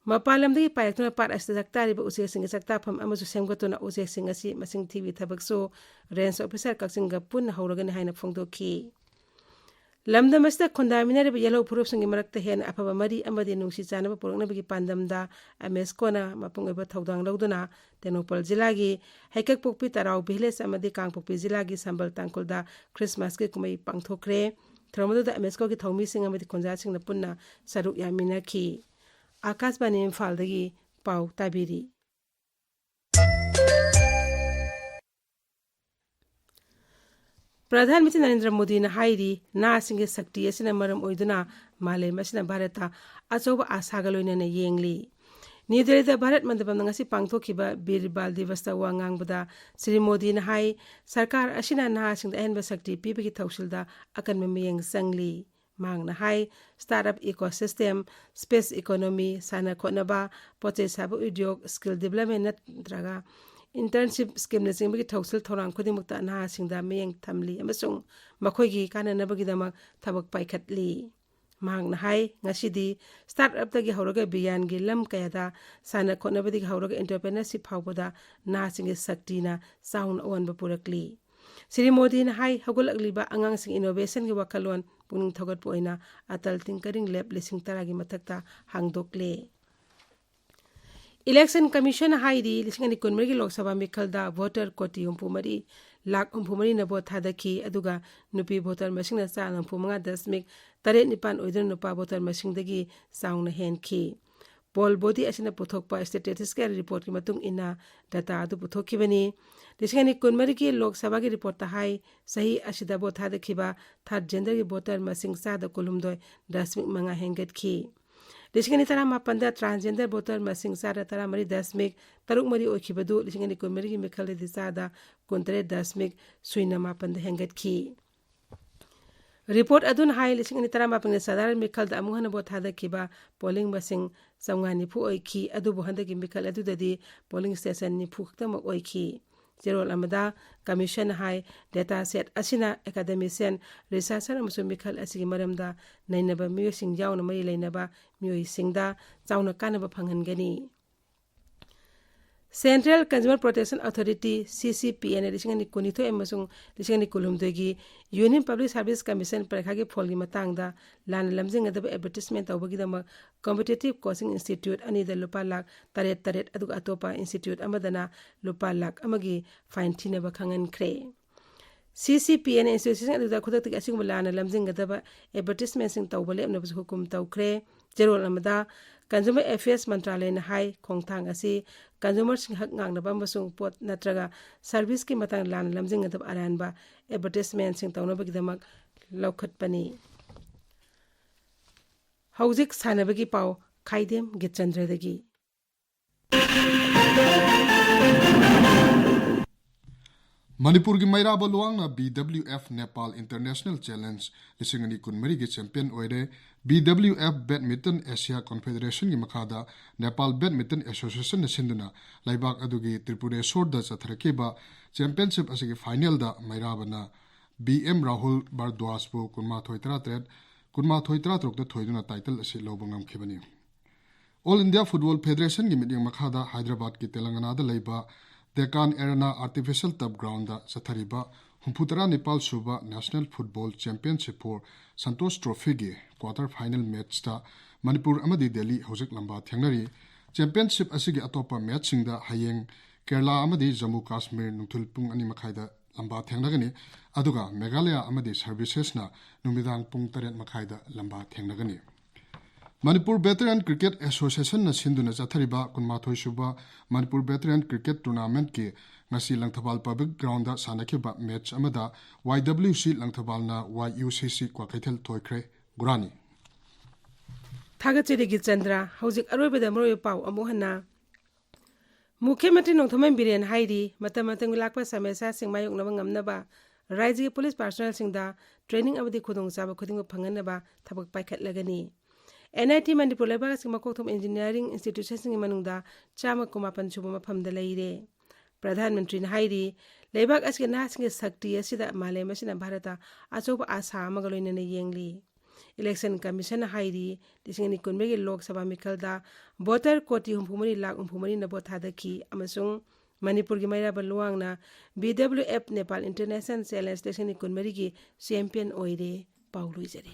ꯃꯄꯥꯟ ꯂꯝꯗꯒꯤ ꯄꯥꯏꯔꯛꯇꯨꯅ ꯄꯥꯠ ꯑꯁꯤꯗ ꯆꯥꯛꯇꯥꯔꯤꯕ ꯎꯆꯦꯛꯁꯤꯡꯒꯤ ꯆꯥꯛꯇꯥꯐꯝ ꯑꯃꯁꯨ ꯁꯦꯝꯒꯠꯇꯨꯅ ꯎꯆꯦꯛꯁꯤꯡ ꯑꯁꯤ ꯃꯁꯤꯡ ꯊꯤꯕꯒꯤ ꯊꯕꯛꯁꯨ ꯔꯦꯟꯖ ꯑꯣꯐꯤꯁꯥꯔ ꯀꯛꯆꯤꯡꯒ ꯄꯨꯟꯅ ꯍꯧꯔꯒꯅꯤ ꯍꯥꯏꯅ ꯐꯣꯡꯗꯣꯛꯈꯤ꯫ ꯂꯝꯗꯝ ꯑꯁꯤꯗ ꯈꯨꯟꯗꯥꯃꯤꯟꯅꯔꯤꯕ ꯌꯦꯜꯍꯧ ꯐꯨꯔꯨꯞꯁꯤꯡꯒꯤ ꯃꯔꯛꯇ ꯍꯦꯟꯅ ꯑꯐꯕ ꯃꯔꯤ ꯑꯃꯗꯤ ꯅꯨꯡꯁꯤ ꯆꯥꯟꯅꯕ ꯄꯨꯔꯛꯅꯕꯒꯤ ꯄꯥꯟꯗꯝꯗ ꯑꯃꯦꯁꯀꯣꯅ ꯃꯄꯨꯡ ꯑꯣꯏꯕ ꯊꯧꯗꯥꯡ ꯂꯧꯗꯨꯅ ꯇꯦꯡꯅꯧꯄꯜ ꯖꯤꯂꯥꯒꯤ ꯍꯩꯀꯛꯄꯣꯛꯄꯤ ꯇꯔꯥꯎ ꯚꯤꯂꯦꯖ ꯑꯃꯗꯤ ꯀꯥꯡꯄꯣꯛꯄꯤ ꯖꯤꯂꯥꯒꯤ ꯁꯝꯕꯜ ꯇꯥꯡꯈꯨꯜꯗ ꯈ꯭ꯔꯤꯁꯃꯥꯁꯀꯤ ꯀꯨꯝꯍꯩ ꯄꯥꯡꯊꯣꯛꯈ꯭ꯔꯦ꯫ ꯊꯧꯔꯝ ꯑꯗꯨꯗ ꯑꯃꯦꯁꯀꯣꯒꯤ ꯊꯧꯃꯤꯁꯤꯡ ꯑꯃꯗꯤ ꯈꯨꯟꯖꯥꯁꯤꯡꯅ ꯄꯨꯟꯅ ꯁꯔꯨꯛ ꯌꯥꯃꯤꯟꯅꯈꯤ꯫ ꯑꯥꯀꯥꯁꯕꯥꯅꯤ ꯏꯝꯐꯥꯜꯗꯒꯤ ꯄꯥꯎ ꯇꯥꯕꯤꯔꯤ꯫ ꯄ꯭ꯔꯙꯥꯟ ꯃꯟꯇ꯭ꯔꯤ ꯅꯔꯦꯟꯗ꯭ꯔ ꯃꯣꯗꯤꯅ ꯍꯥꯏꯔꯤ, ꯅꯍꯥꯁꯤꯡꯒꯤ ꯁꯛꯇꯤ ꯑꯁꯤꯅ ꯃꯔꯝ ꯑꯣꯏꯗꯨꯅ ꯃꯥꯂꯦꯝ ꯑꯁꯤꯅ ꯚꯥꯔꯠꯇ ꯑꯆꯧꯕ ꯑꯥꯁꯥꯒ ꯂꯣꯏꯅꯅ ꯌꯦꯡꯂꯤ꯫ ꯅ꯭ꯌꯨ ꯗꯦꯜꯂꯤꯗ ꯚꯥꯔꯠ ꯃꯟꯗꯄꯝꯗ ꯉꯁꯤ ꯄꯥꯡꯊꯣꯛꯈꯤꯕ ꯕꯤꯔ ꯕꯥꯜ ꯗꯤꯕꯁꯇ ꯋꯥ ꯉꯥꯡꯕꯗ ꯁ꯭ꯔꯤ ꯃꯣꯗꯤꯅ ꯍꯥꯏ, ꯁꯔꯀꯥꯔ ꯑꯁꯤꯅ ꯅꯍꯥꯁꯤꯡꯗ ꯑꯍꯦꯟꯕ ꯁꯛꯇꯤ ꯄꯤꯕꯒꯤ ꯊꯧꯁꯤꯜꯗ ꯑꯀꯟꯕ ꯃꯤꯠꯌꯦꯡ ꯆꯪꯂꯤ꯫ ꯃꯍꯥꯛꯅ ꯍꯥꯏ, start up ecosystem, space economy, ꯁꯥꯟꯅ ꯈꯣꯠꯅꯕ, ꯄꯣꯠ ꯆꯩ ꯁꯥꯕ ꯎꯗ꯭ꯌꯣꯒ, ꯁ꯭ꯀꯤꯜ ꯗꯤꯕꯂꯞꯃꯦꯟ ꯅꯠꯇ꯭ꯔꯒ ꯏꯟꯇꯔꯟꯁꯤꯞ ꯁ꯭ꯀꯤꯝꯅꯆꯤꯡꯕꯒꯤ ꯊꯧꯁꯤꯜ ꯊꯧꯔꯥꯡ ꯈꯨꯗꯤꯡꯃꯛꯇ ꯅꯍꯥꯁꯤꯡꯗ ꯃꯤꯠꯌꯦꯡ ꯊꯝꯂꯤ ꯑꯃꯁꯨꯡ ꯃꯈꯣꯏꯒꯤ ꯀꯥꯟꯅꯅꯕꯒꯤꯗꯃꯛ ꯊꯕꯛ ꯄꯥꯏꯈꯠꯂꯤ꯫ ꯃꯍꯥꯛꯅ ꯍꯥꯏ, ꯉꯁꯤꯗꯤ ꯁ꯭ꯇꯥꯔꯠ ꯑꯞꯇꯒꯤ ꯍꯧꯔꯒ ꯕꯤꯒ꯭ꯌꯥꯟꯒꯤ ꯂꯝ ꯀꯌꯥꯗ, ꯁꯥꯟꯅ ꯈꯣꯠꯅꯕꯗꯒꯤ ꯍꯧꯔꯒ ꯑꯦꯟꯇꯔꯄ꯭ꯔꯦꯅꯔꯁꯤꯞ ꯐꯥꯎꯕꯗ ꯅꯍꯥꯁꯤꯡꯒꯤ ꯁꯛꯇꯤꯅ ꯆꯥꯎꯅ ꯑꯑꯣꯟꯕ ꯄꯨꯔꯛꯂꯤ꯫ ꯁ꯭ꯔꯤ ꯃꯣꯗꯤꯅ ꯍꯥꯏ, ꯍꯧꯒꯠꯂꯛꯂꯤꯕ ꯑꯉꯥꯡꯁꯤꯡ ꯏꯅꯣꯚꯦꯁꯟꯒꯤ ꯋꯥꯈꯜꯂꯣꯟ ꯄꯨꯛꯅꯤꯡ ꯊꯧꯒꯠꯄ ꯑꯣꯏꯅ ꯑꯇꯜ ꯇꯤꯡꯀꯔꯤꯡ ꯂꯦꯕ ꯂꯤꯁꯤꯡ ꯇꯔꯥꯒꯤ ꯃꯊꯛꯇ ꯍꯥꯡꯗꯣꯛꯂꯦ꯫ ꯏꯂꯦꯛꯁꯟ ꯀꯃꯤꯁꯟꯅ ꯍꯥꯏꯔꯤ, ꯂꯤꯁꯤꯡ ꯑꯅꯤ ꯀꯨꯟꯃꯔꯤꯒꯤ ꯂꯣꯛ ꯁꯚꯥ ꯃꯤꯈꯜꯗ ꯚꯣꯇꯔ ꯀꯣꯇꯤ ꯍꯨꯝꯐꯨꯃꯔꯤ ꯂꯥꯈ ꯍꯨꯝꯐꯨꯃꯔꯤꯅ ꯚꯣꯠ ꯊꯥꯗꯈꯤ, ꯑꯗꯨꯒ ꯅꯨꯄꯤ ꯚꯣꯇꯔ ꯃꯁꯤꯡꯅ ꯆꯥꯗ ꯍꯨꯝꯐꯨꯃꯉꯥ ꯗꯁꯃꯤꯛ ꯇꯔꯦꯠ ꯅꯤꯄꯥꯟ ꯑꯣꯏꯗꯨꯅ ꯅꯨꯄꯥ ꯚꯣꯇꯔ ꯃꯁꯤꯡꯗꯒꯤ ꯆꯥꯎꯅ ꯍꯦꯟꯈꯤ꯫ ꯄꯣꯜ ꯕꯣꯗꯤ ꯑꯁꯤꯅ ꯄꯨꯊꯣꯛꯄ ꯁ꯭ꯇꯦꯇꯤꯁꯇꯤꯀꯦꯜ ꯔꯤꯄꯣꯔꯠꯀꯤ ꯃꯇꯨꯡ ꯏꯟꯅ ꯗꯇꯥ ꯑꯗꯨ ꯄꯨꯊꯣꯛꯈꯤꯕꯅꯤ꯫ ꯂꯤꯁꯤꯡ ꯑꯅꯤ ꯀꯨꯟꯃꯔꯤꯒꯤ ꯂꯣꯛ ꯁꯚꯥꯒꯤ ꯔꯤꯄꯣꯔꯠꯇ ꯍꯥꯏ, ꯆꯍꯤ ꯑꯁꯤꯗ ꯚꯣꯠ ꯊꯥꯗꯈꯤꯕ ꯊꯥꯔꯠ ꯖꯦꯟꯗꯔꯒꯤ ꯚꯣꯇꯔ ꯃꯁꯤꯡ ꯆꯥꯗ ꯀꯨꯟꯍꯨꯝꯗꯣꯏ ꯗꯁꯃꯤꯛ ꯃꯉꯥ ꯍꯦꯟꯒꯠꯈꯤ꯫ ꯂꯤꯁꯤꯡ ꯑꯅꯤ ꯇꯔꯥꯃꯥꯄꯟꯗ ꯇ꯭ꯔꯥꯟꯁꯖꯦꯟꯗꯔ ꯚꯣꯇꯔ ꯃꯁꯤꯡ ꯆꯥꯗ ꯇꯔꯥꯃꯔꯤ ꯗꯁꯃꯤꯛ ꯇꯔꯨꯛ ꯃꯔꯤ ꯑꯣꯏꯈꯤꯕꯗꯨ ꯂꯤꯁꯤꯡ ꯑꯅꯤ ꯀꯨꯟꯃꯔꯤꯒꯤ ꯃꯤꯈꯜꯗꯗꯤ ꯆꯥꯗ ꯀꯨꯟꯇꯔꯦꯠ ꯗꯁꯃꯤꯛ ꯁꯨꯏꯅ ꯃꯥꯄꯟꯗ ꯍꯦꯟꯒꯠꯈꯤ꯫ ꯔꯤꯄꯣꯔꯠ ꯑꯗꯨꯅ ꯍꯥꯏ, ꯂꯤꯁꯤꯡ ꯑꯅꯤ ꯇꯔꯥꯃꯥꯄꯟꯒꯤ ꯁꯥꯙꯥꯔꯟ ꯃꯤꯈꯜꯗ ꯑꯃꯨꯛ ꯍꯟꯅ ꯚꯣꯠ ꯊꯥꯗꯈꯤꯕ ꯄꯣꯂꯤꯡ ꯃꯁꯤꯡ ꯆꯥꯝꯃꯉꯥ ꯅꯤꯐꯨ ꯑꯣꯏꯈꯤ꯫ ꯑꯗꯨꯕꯨ ꯍꯟꯗꯛꯀꯤ ꯃꯤꯈꯜ ꯑꯗꯨꯗꯗꯤ ꯄꯣꯂꯤꯡ ꯁ꯭ꯇꯦꯁꯟ ꯅꯤꯐꯨ ꯈꯛꯇꯃꯛ ꯑꯣꯏꯈꯤ꯫ ꯆꯦꯔꯣꯜ ꯑꯃꯗ ꯀꯃꯤꯁꯟ ꯍꯥꯏ, ꯗꯦꯇꯥ ꯁꯦꯠ ꯑꯁꯤꯅ ꯑꯦꯀꯥꯗꯦꯃꯤꯁꯤꯌꯟ, ꯔꯤꯁꯔꯆꯔ ꯑꯃꯁꯨꯡ ꯃꯤꯈꯜ ꯑꯁꯤꯒꯤ ꯃꯔꯝꯗ ꯅꯩꯅꯕ ꯃꯤꯑꯣꯏꯁꯤꯡ ꯌꯥꯎꯅ ꯃꯔꯤ ꯂꯩꯅꯕ ꯃꯤꯑꯣꯏꯁꯤꯡꯗ ꯆꯥꯎꯅ ꯀꯥꯟꯅꯕ ꯐꯪꯍꯟꯒꯅꯤ꯫ Central Consumer Protection Authority, C C P A ꯅ ꯂꯤꯁꯤꯡ ꯑꯅꯤ ꯀꯨꯟꯅꯤꯊꯣꯏ ꯑꯃꯁꯨꯡ ꯂꯤꯁꯤꯡ ꯑꯅꯤ ꯀꯨꯟꯍꯨꯝꯗꯣꯏꯒꯤ Union Public Service Commission ꯄꯔꯤꯈꯥꯒꯤ ꯐꯣꯜꯒꯤ ꯃꯇꯥꯡꯗ ꯂꯥꯟꯅ ꯂꯝꯖꯤꯡꯒꯗꯕ ꯑꯦꯗꯚꯔꯇꯤꯁꯃꯦꯟ ꯇꯧꯕꯒꯤꯗꯃꯛ competitive coaching institute ꯑꯅꯤꯗ ꯂꯨꯄꯥ ꯂꯥꯈ ꯇꯔꯦꯠ ꯇꯔꯦꯠ, ꯑꯗꯨꯒ ꯑꯇꯣꯞꯄ institute ꯑꯃꯗꯅ ꯂꯨꯄꯥ ꯂꯥꯈ ꯑꯃꯒꯤ ꯐꯥꯏꯟ ꯊꯤꯅꯕ ꯈꯪꯍꯟꯈ꯭ꯔꯦ꯫ C C P A ꯅ institution ꯑꯗꯨꯗ ꯈꯨꯗꯛꯇꯒꯤ ꯑꯁꯤꯒꯨꯝꯕ ꯂꯥꯟꯅ ꯂꯝꯖꯤꯡꯒꯗꯕ ꯑꯦꯗꯚꯔꯇꯤꯁꯃꯦꯟꯁꯤꯡ ꯇꯧꯕ ꯂꯦꯞꯅꯕꯁꯨ ꯍꯨꯀꯨꯝ ꯇꯧꯈ꯭ꯔꯦ꯫ ꯆꯦꯔꯣꯜ ꯑꯃꯗ Consumer Affairs ꯃꯟꯇ꯭ꯔꯥꯂꯌꯅ ꯍꯥꯏ, ꯈꯣꯡꯊꯥꯡ ꯑꯁꯤ ꯀꯟꯖꯨꯃꯔꯁꯤꯡ ꯍꯛ ꯉꯥꯛꯅꯕ ꯑꯃꯁꯨꯡ ꯄꯣꯠ ꯅꯠꯇ꯭ꯔꯒ ꯁꯔꯚꯤꯁꯀꯤ ꯃꯇꯥꯡꯗ ꯂꯥꯟꯅ ꯂꯝꯖꯤꯡꯒꯗꯕ ꯑꯔꯥꯟꯕ ꯑꯦꯗꯚꯔꯇꯤꯁꯃꯦꯟꯁꯤꯡ ꯇꯧꯅꯕꯒꯤꯗꯃꯛ ꯂꯧꯈꯠꯄꯅꯤ꯫ ꯍꯧꯖꯤꯛ ꯁꯥꯟꯅꯕꯒꯤ ꯄꯥꯎ ꯈꯥꯏꯗꯦꯝ ꯒꯤꯠꯆꯟꯗ꯭ꯔꯗꯒꯤ꯫ ꯃꯅꯤꯄꯨꯔꯒꯤ ꯃꯩꯔꯥꯕ ꯂꯨꯋꯥꯡꯅ B W F Nepal International Challenge ꯂꯤꯁꯤꯡ ꯑꯅꯤ ꯀꯨꯟꯃꯔꯤꯒꯤ ꯆꯦꯝꯄꯤꯌꯟ ꯑꯣꯏꯔꯦ꯫ B W F Badminton Asia Confederationꯒꯤ ꯃꯈꯥꯗ Nepal Badminton Associationꯅ ꯁꯤꯟꯗꯨꯅ ꯂꯩꯕꯥꯛ ꯑꯗꯨꯒꯤ ꯇ꯭ꯔꯤꯄꯨꯔꯦꯁꯣꯔꯗ ꯆꯠꯊꯔꯛꯈꯤꯕ ꯆꯦꯝꯄꯤꯌꯟꯁꯤꯞ ꯑꯁꯤꯒꯤ ꯐꯥꯏꯅꯦꯜꯗ ꯃꯩꯔꯥꯕꯅ B M Rahul Bhardwajꯕꯨ ꯀꯨꯟꯃꯥꯊꯣꯏ ꯇꯔꯥꯇꯔꯦꯠ, ꯀꯨꯟꯃꯥꯊꯣꯏ ꯇꯔꯥꯇꯔꯨꯛꯇ ꯊꯣꯏꯗꯨꯅ ꯇꯥꯏꯇꯜ ꯑꯁꯤ ꯂꯧꯕ ꯉꯝꯈꯤꯕꯅꯤ꯫ All India Football Federationꯒꯤ ꯃꯤꯠꯌꯦꯡ ꯃꯈꯥꯗ ꯍꯥꯏꯗ꯭ꯔꯕꯥꯗꯀꯤ ꯇꯦꯂꯪꯒꯅꯥꯗ ꯂꯩꯕ Deccan Arena Artificial Turf Groundꯗ ꯆꯠꯊꯔꯤꯕ ꯍꯨꯝꯐꯨꯇꯔꯥ ꯅꯤꯄꯥꯜ ꯁꯨꯕ National Football Championship for Santosh Trophyꯒꯤ quarter final matchꯇ Manipur ꯑꯃꯗꯤ ꯗꯦꯜꯂꯤ ꯍꯧꯖꯤꯛ ꯂꯝꯕꯥ ꯊꯦꯡꯅꯔꯤ꯫ Championship ꯑꯁꯤꯒꯤ ꯑꯇꯣꯞꯄ matchꯁꯤꯡꯗ ꯍꯌꯦꯡ ꯀꯦꯔꯂꯥ ꯑꯃꯗꯤ ꯖꯝꯃꯨ ꯀꯥꯁꯃꯤꯔ ꯅꯨꯡꯊꯤꯜ ꯄꯨꯡ ꯑꯅꯤ ꯃꯈꯥꯏꯗ ꯂꯝꯕꯥ ꯊꯦꯡꯅꯒꯅꯤ, ꯑꯗꯨꯒ ꯃꯦꯘꯥꯂꯌꯥ ꯑꯃꯗꯤ ꯁꯔꯚꯤꯁꯦꯁꯅ ꯅꯨꯃꯤꯗꯥꯡ ꯄꯨꯡ ꯇꯔꯦꯠ ꯃꯈꯥꯏꯗ ꯂꯝꯕꯥ ꯊꯦꯡꯅꯒꯅꯤ꯫ ꯃꯅꯤꯄꯨꯔ Veteran Cricket Associationꯅ ꯁꯤꯟꯗꯨꯅ ꯆꯠꯊꯔꯤꯕ ꯀꯨꯟꯃꯥꯊꯣꯏ ꯁꯨꯕ ꯃꯅꯤꯄꯨꯔ Veteran Cricket Tournamentꯀꯤ ꯉꯁꯤ ꯂꯪꯊꯕꯥꯜ Public Groundꯗ ꯁꯥꯟꯅꯈꯤꯕ match ꯑꯃꯗ Y W C ꯂꯪꯊꯕꯥꯜꯅ Y U C C Kwakeithel ꯊꯣꯏꯈ꯭ꯔꯦ꯫ ꯒꯨꯔꯥꯅꯤ꯫ ꯊꯥꯒꯠꯆꯔꯤ ꯒꯤꯠꯆꯟꯗ꯭ꯔ꯫ ꯍꯧꯖꯤꯛ ꯑꯔꯣꯏꯕꯗ ꯃꯔꯨꯑꯣꯏꯕ ꯄꯥꯎ ꯑꯃꯨꯛ ꯍꯟꯅ꯫ ꯃꯨꯈ꯭ꯌ ꯃꯟꯇ꯭ꯔꯤ ꯅꯣꯡꯊꯣꯝꯕꯝ ꯕꯤꯔꯦꯟ ꯍꯥꯏꯔꯤ, ꯃꯇꯝ ꯃꯇꯝꯒꯤ ꯂꯥꯛꯄ ꯁꯃꯁ꯭ꯌꯥꯁꯤꯡ ꯃꯥꯌꯣꯛꯅꯕ ꯉꯝꯅꯕ ꯔꯥꯖ꯭ꯌꯒꯤ ꯄꯨꯂꯤꯁ ꯄꯥꯔꯁꯣꯅꯦꯜꯁꯤꯡꯗ ꯇ꯭ꯔꯦꯅꯤꯡ ꯑꯃꯗꯤ ꯈꯨꯗꯣꯡꯆꯥꯕ ꯈꯨꯗꯤꯡꯃꯛ ꯐꯪꯍꯟꯅꯕ ꯊꯕꯛ ꯄꯥꯏꯈꯠꯂꯒꯅꯤ꯫ ꯑꯦꯟ ꯑꯥꯏ ꯇꯤ ꯃꯅꯤꯄꯨꯔ ꯂꯩꯕꯥꯛ ꯑꯁꯤꯒꯤ ꯃꯀꯣꯛ ꯊꯣꯡꯕ ꯏꯟꯖꯤꯅꯤꯌꯥꯔꯤꯡ ꯏꯟꯁꯇꯤꯇ꯭ꯌꯨꯁꯟꯁꯤꯡꯒꯤ ꯃꯅꯨꯡꯗ ꯆꯥꯝꯃ ꯀꯨꯟꯃꯥꯄꯟ ꯁꯨꯕ ꯃꯐꯝꯗ ꯂꯩꯔꯦ꯫ ꯄ꯭ꯔꯙꯥꯟ ꯃꯟꯇ꯭ꯔꯤꯅ ꯍꯥꯏꯔꯤ, ꯂꯩꯕꯥꯛ ꯑꯁꯤꯒꯤ ꯅꯍꯥꯁꯤꯡꯒꯤ ꯁꯛꯇꯤ ꯑꯁꯤꯗ ꯃꯥꯂꯦꯝ ꯑꯁꯤꯅ ꯚꯥꯔꯠꯇ ꯑꯆꯧꯕ ꯑꯥꯁꯥ ꯑꯃꯒ ꯂꯣꯏꯅꯅ ꯌꯦꯡꯂꯤ꯫ ꯏꯂꯦꯛꯁꯟ ꯀꯃꯤꯁꯟꯅ ꯍꯥꯏꯔꯤ, ꯂꯤꯁꯤꯡ ꯑꯅꯤ ꯀꯨꯟꯃꯔꯤꯒꯤ ꯂꯣꯛ ꯁꯚꯥ ꯃꯤꯈꯜꯗ ꯚꯣꯇꯔ ꯀꯣꯇꯤ ꯍꯨꯝꯐꯨꯃꯔꯤ ꯂꯥꯈ ꯍꯨꯝꯐꯨꯃꯔꯤꯅ ꯚꯣꯠ ꯊꯥꯗꯈꯤ ꯑꯃꯁꯨꯡ ꯃꯅꯤꯄꯨꯔꯒꯤ ꯃꯩꯔꯥꯕꯟ ꯂꯨꯋꯥꯡꯅ B W F Nepal international challenge ꯂꯤꯁꯤꯡ ꯑꯅꯤ ꯀꯨꯟꯃꯔꯤꯒꯤ ꯆꯦꯝꯄꯤꯌꯟ ꯑꯣꯏꯔꯦ꯫ ꯄꯥꯎ ꯂꯣꯏꯖꯔꯦ꯫